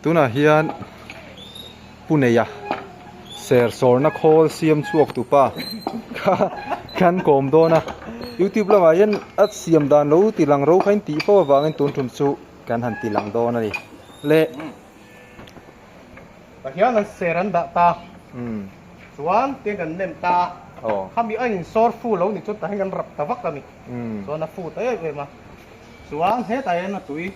Tunah hian Puneia ser sawrna khawl siam chhuak tupa kha kan kawm dawn a, youtube lamah hian a siam dan lo ti lang ro kha in tih fo avangin tun tum chu kan han ti lang dawn a ni le. Tah hian an ser an dah ta chuan tiang kan nem ta khami a insawr fu lo ni chuan tah hian kan rap ta vak a ni chuan a fu ta em em a chuan hetah hian a tui.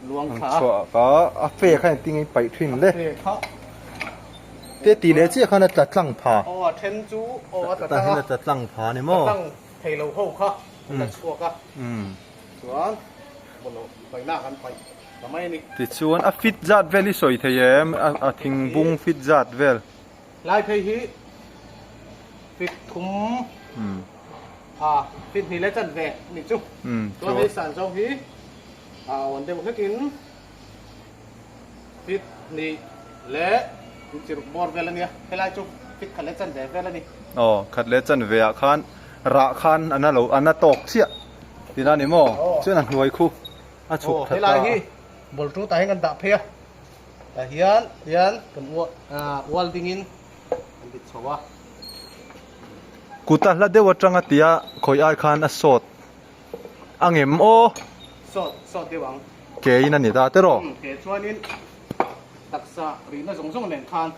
Luang kha. Chhuah kha a fe kha engtin nge paih thin le. Fe kha. Te ti leh chiah khan a tla tlang pha. Aw a then chu aw a tla tlang a. A tla tlang pha ni maw. Tla tlang thei lo ho kha a tla chhuak a. Chuan bawlhhlawh paihna kan paih ta mai a ni. Tichuan a fit zat vel i sawi thei em a thingbung fit zat vel. Lai phei hi fit thum a fit hnih leh chanve a ni chu. Chuan hei san zawng hi a awn deuh hlekin fit hnih leh inchiruk bawr vel a nia. Helai chu fit khat leh chanve vel a ni. Aw, khat leh chanve ah khan rah khan a na lo a na tawk chiah tihna a ni maw? Chuan a hnuai khu a chhuk that ta a. Aw, helai hi bawltu tah hian kan dah phei a. Tah hian hian kan ual dingin kan bit chho a. Kut a hla deuh atanga tia khawi ai khan a sawt a ngem aw. Sawt sawt deuh ang. Ke in a ni ta tiraw? Umm ke chuanin taksa rihna zawng zawng nen khan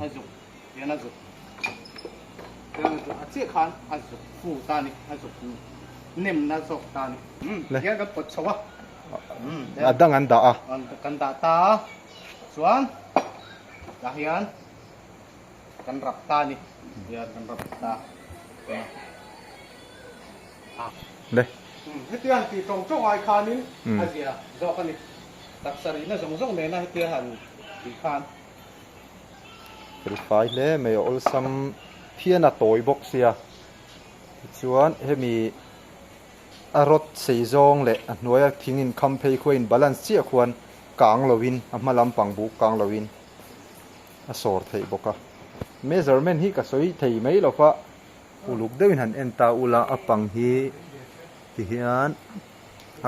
a zuk hian a zuk hian a zuk a chiah khan a zuk fu ta a ni a zuk nemna zawk ta a ni. Umm hian kan pawt chho a. A dang an dah a. Kan dah ta a, chuan tah hian kan rap ta a ni, hian kan rap ta a. Le. Hetia han tih tawng tawng ai khanin a zia zawk a ni, taksa rihna zawng zawng nena hetia han tih khan. Fel fai hle mai a awlsam phian a tawi bawk sia, tichuan hemi. A rawt sei zawng leh a hnuaia thing in kham phei khuain in balance chiah khuan kang loin a hma lampang buk kang loin a sawr theih bawk a. Measurement hi ka sawi thei mai lo va, uluk deuhin han en ta ula a pang hi ti hian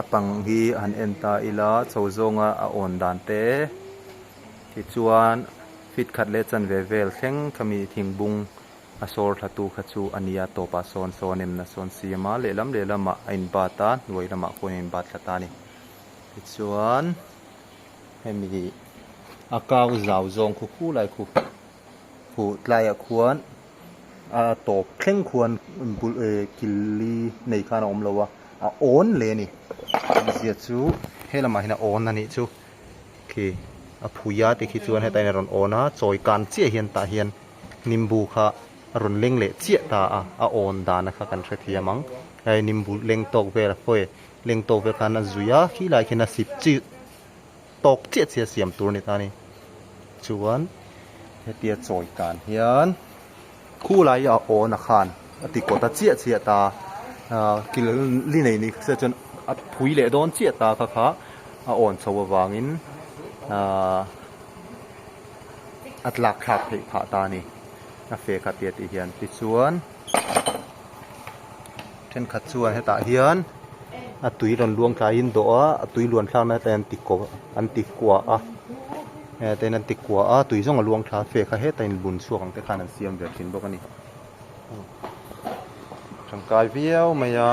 a pang hi han en ta ila chho zawnga a awn dan te tichuan feet khat leh chanve vel thleng khami thingbung A sawr thlatu kha chu a nia tawpah sawn sawn em na sawn siam a, lehlam lehlamah a inbat a, hnuai lamah khuan a inbat thla ta a ni. Tichuan hemi a kau zau zawng khu khu lai khu huh tlaiah khuan a tawp thleng khuan bul eh kil li nei khan a awm lo a, a awn leh a ni. Awmzia chu he lamah hian a awn a nih chu khi a phui a tikhi chuan hetah hian a rawn awn a, chawi kan chiah hian tah hian. Nimbu kha a rawn leng leh chiah ta a, a awn dana kha kan hrethiam ang. Hei nimbu leng tawk vel a fawi leng tawk vel khan a zui a, khi lai khian a sip chi tawk chiah chiah siam tur a ni ta a ni. Chuan hetia chawi kan hian khu lai a awn a khan a ti kawt a chiah chiah ta a, kil li nei ni se chuan a phui leh dawn chiah ta kha kha a awn chho avangin ahh. a tlak thlak theih phah ta a ni a fe kha tia tih hian tichuan thenkhat chuan hetah hian a tui rawn luang tlaiin dawh a a tui luan thlakna hetah hian ti kaw an ti kua a hetah hian an ti kua a tui zawng a luang thla a fe kha hetah in bun chhuak ang te khan an siam ve thin bawk a ni tangkai viau mai a.